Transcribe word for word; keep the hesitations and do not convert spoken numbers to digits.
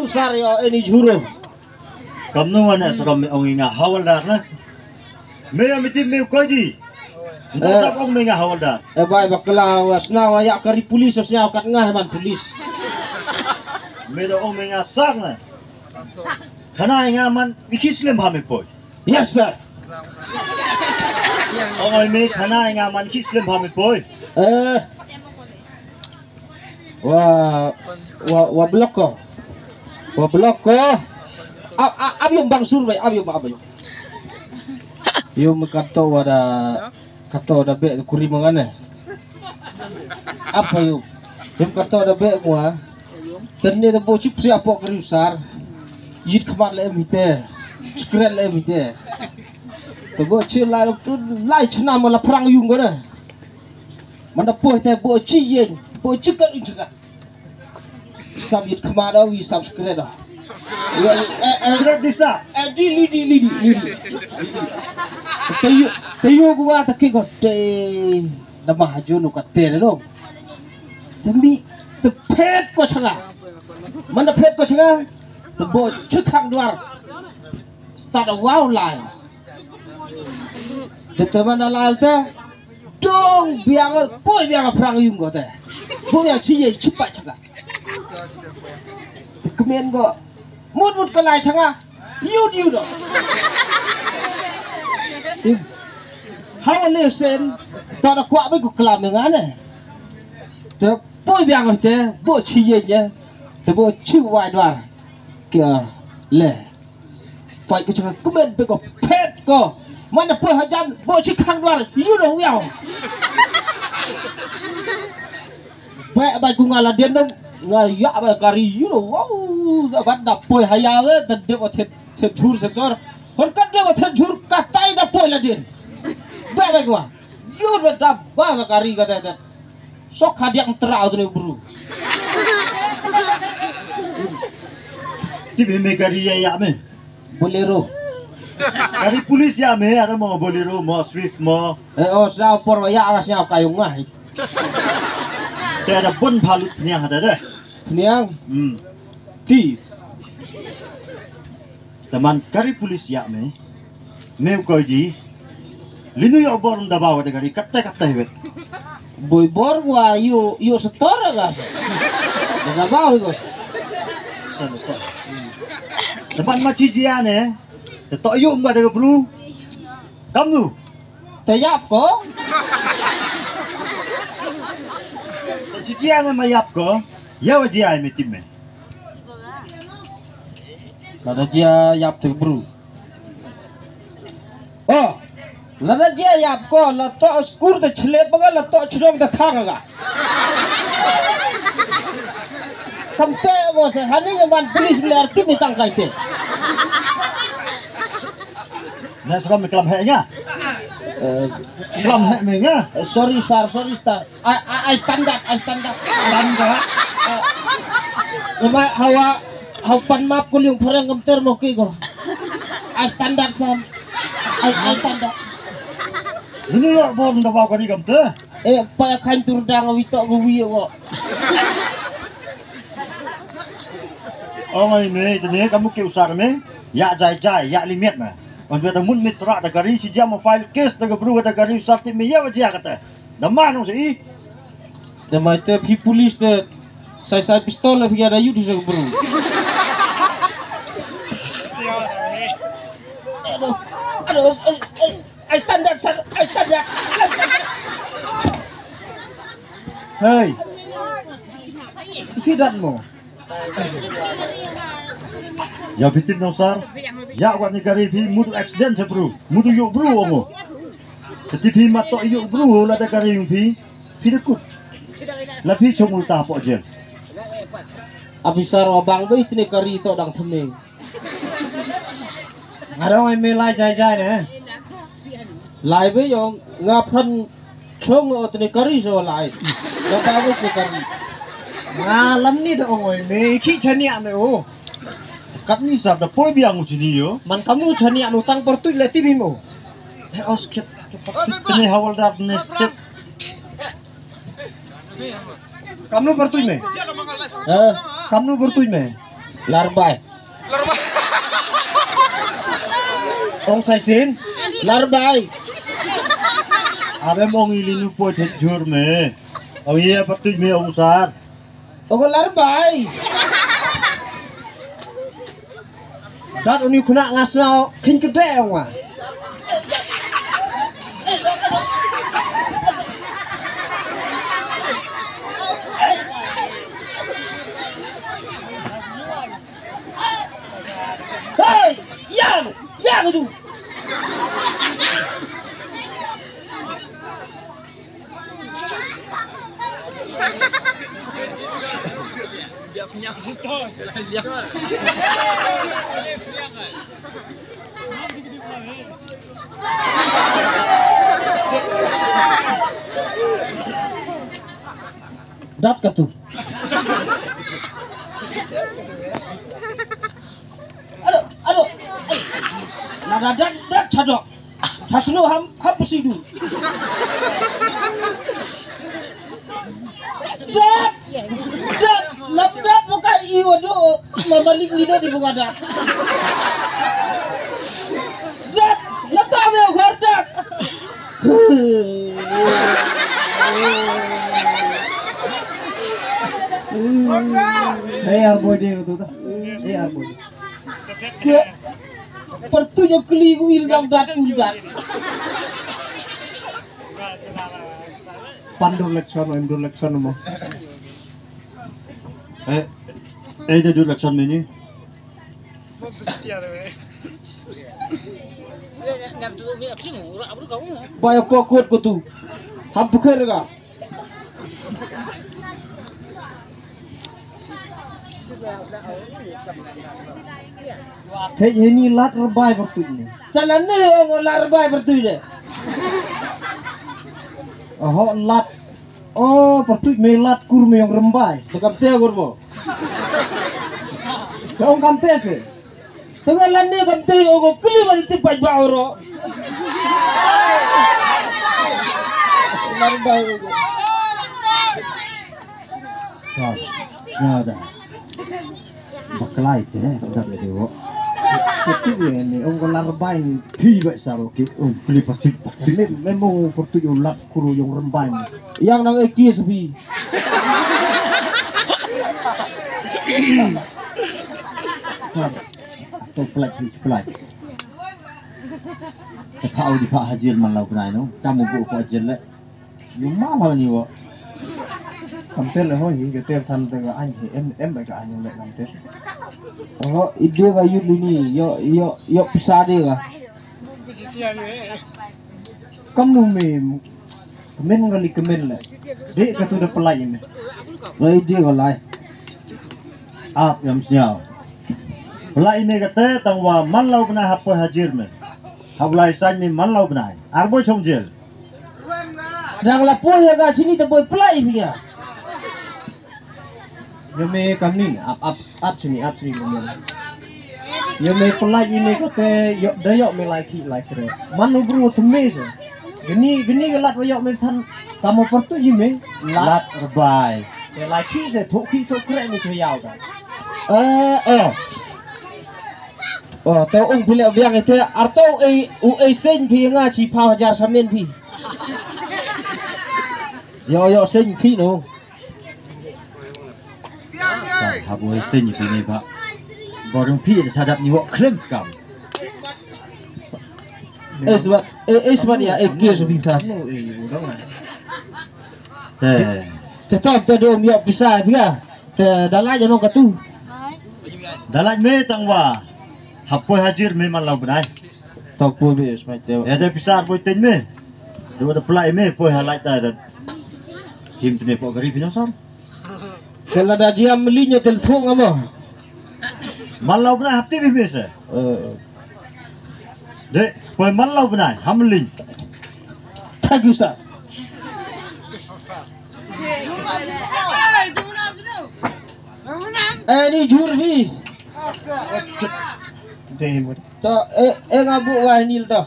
Sar ïa ini jhur. Kamno wan na srom me ong ïa nga hawaldar na. Me ïa miti me u koidi. Nda Eh. Sap ong me nga hawaldar. Eh bai bakla wa sna wa ïa kari pulis wa sna wa kat nga man pulis. Me da ong me nga sar na. Khana ïa nga man iki slem ha me poi. Yes sir. Ong oi me khana ïa nga man iki slem ha me poi. Eh. Wa wa wa blok ko. Wa blok ko. Ab ab yum bang sur bai ab yum ab yum. Yum kato wa da kato da be kuri mangane. Apa yum? Yum kato da be ngwa. Tenne da bo chup si apo kari usar. Yit khmat le mite. Skret le mite. Te bo chi lai tu lai chna ma la prang yung ko na. Manda poi te bo chi yen, bo chi kat in chna. Sam yit khmat da wi sam skret da. Skret di sa. Eh di li di li di li di. Te yu te yu gwa ta ki ko te da ma ha junu ka te no. Te mi te phet ko changa. Manda phet ko changa. Te bo chi khang dwar. Stad a wow lai. Te te man a lai te. Dong biang a poi biang a prang yung ko te. Poi a chi ye chi pa chaka. Te kmen ko. Mut mut ko lai changa. Yud yud. Hawa le sen. Ta da kwa be ko klam nga ne. Te poi biang ko te. Bo chi ye ye. Te bo chi wai dwar. Kia le. Pai ko chaka kumen be ko pet ko. Mana poi hajan bo chi khang dwar. Yud o wiaw. Ba ba ku nga la den dong nga ya ba kari you know wow da ba da poi haya le da de ba thet thet jhur se tor hon ka de ba thet jhur ka tai da poi la den ba ba ku you da da ba ka kari ka da da sok hadiak tra tu ne bru. Ti be me kari ya ya me. Bolero. Kari pulis ya me ada mo Bolero mo Swift mo. Eh oh sa por ya ala sa kayung ngai. Te da bun balut pniang ada deh. Pniang. Hmm. Ti. Teman kari pulis ya me. Me ko di. Linu ya bor da bawa da kari katte katte wet. Boi bor wa yu yu setor ga. Da bawa ko. Teman ma chi jia ne. Te to yu ma da bru. Kamnu. Te yap ko. Te chi jia ne ma yap ko. Ya wa jia me tim me. Lada jia yap te bru. Oh. Lada jia yap ko la to skur te chle ba la to chrong te khang ga. Kam te go se hani ga man police ler tip ni tang kai te. Na sram klam he nga. Eh, klam he me nga. Eh, sorry sir, sorry sir. I, I, I stand up, I stand up. Stand up. Lama hawa hawa pan map ko liung phareng kam ter mo ki ko. I stand up sam. I, I stand up. Ini lo bom da ba ko ni kam ter. Eh, pa ya khan tur dang wi to go wi ko. Ong ai me, te ne kamu ke usar me. Ya jai jai, ya limit na. Wan beta mun mitra da kari si jam file case da ka bru da kari usar ti me ya wa jia kata. Da ma nong sa i. Da mai te phi police te sai sai pistol la phi ada yut sa bru. Aduh, aduh, eh, eh, I stand up, sir. I stand up. Hey. Ki dat mo. Ya bitin no sar. Ya wa ni kari phi mudu accident sa bru. Mudu yu bru mo. Tati phi mat to yu bru la da kari yung phi. Phi da kut. La phi chong ulta po jel. Abisar wa bang bai tine kari to dang thame. Nga dang ai me lai jai jai ne. Lai be yong nga phan chong o tene kari so lai. Nga ba be tene kari. Nga lam ni da ong oi me ki chania me o. Kat ni sa da poi biang u chini yo. Man kamu chania no tang por tu le ti bi mo. He os kit. Tene hawaldar ne step. Kamnu bertuj me? Eh, kamnu bertuj me? Larbai. Ong sa shisien. Larbai. Abem ong ili nu poi thet jur me. Ong iya pyrtuid me ong sar. Ong larbai. Dat uni khuna ngasnau khin kede ong wa. Hey, yang, yang tu. Dat katu. Aduh, aduh. Nada dat dat chadok. Chasnu ham ham pesidu. Dat. Dat. Lam dat buka iwa do. Mama ling lido di bunga dat. Dat. Lata me ugar dat. Hey, ar boy de tu ta. Hey, ar boy. Ke, pertu je keli ku il dang dat un dat. Pandur lekson, indur lekson mo. Eh, eh, jadi lekson ini. Ba ya pokot ko tu. Ham pukir ka. Te ini lat rebai bertuit ni. Jalan ni orang lat rebai bertuit ni. Oh, lat. Oh, bertuit me lat kur me yang rembai. Dekam te kur mo. Kau kam te se. Tengah lane kam te ong ko kli ban tip paj ba oro. Sa, sa da. Baklai te, da de wo. Ko tu ye ni ong ko larbai ni thi ba sa ro ki ong kli pasti pasti me me mo ko tu yo lat kuru yo rembai. Yang nang ekis bi. Sa. To plak, plak. Te pha u di pha hajir man lau bnai no. Tam u bu pha hajir le. Yu ma pha ni wo. Kam tel le ho hi ke tel than te ga ain hi em em ba ga ain le kam tel. Oh, ide ga yu ni ni yo yo yo pisa de ga. Kam nu me. Kmen ngali kmen le. Dek katu da pelai me. Ai dek alai. Ap yam sñiaw. Pelai me kate tang wa man lau bnai hap poi hajir me. Hap lai sañ me man lau bnai. Ar boi chong jel. Dang la poi ya ka sini te boi pelai me ya. Yo me kamni ap ap ap sini ap sini kamni. Yo me pelai ine kate yo da yo me lai ki lai kre. Man u bru te me se. Gini gini galat yo me than kamo pertu yi me. Lat. Lat rebai. Te lai ki se thok ki thok kre me che yau ka. Eh oh. Oh to ung pile biang ite arto ei u ei sen phi nga chi phaw hajar samen phi. Yo yo sen phi no. Sa, hap wei seiñ phi ne ba. Ba rung phi da sa dap ni wok khlem kam. Isbat, eh, isbat ya, eh, kir su phi sa. Te. Te tom te dom yok pisa phi ka. Te dalai ja nong katu. Dalai me tang wa. Hap poi hajir me man lau bnai. Tok poi be isbat te. Ya te pisa poi ten me. Dua da pelai me poi halai ta da. Him tene pok gari phi nong sam. Te lada jia meli nyo tel thuk ngamo. Man lau bnai hap tip bih bih se. Eh. Dek, poi man lau bnai, ham meli. Thank you, sir. Eh, ni jur ni. Dek, mo. To, eh, eh, ngabu ngai nil to.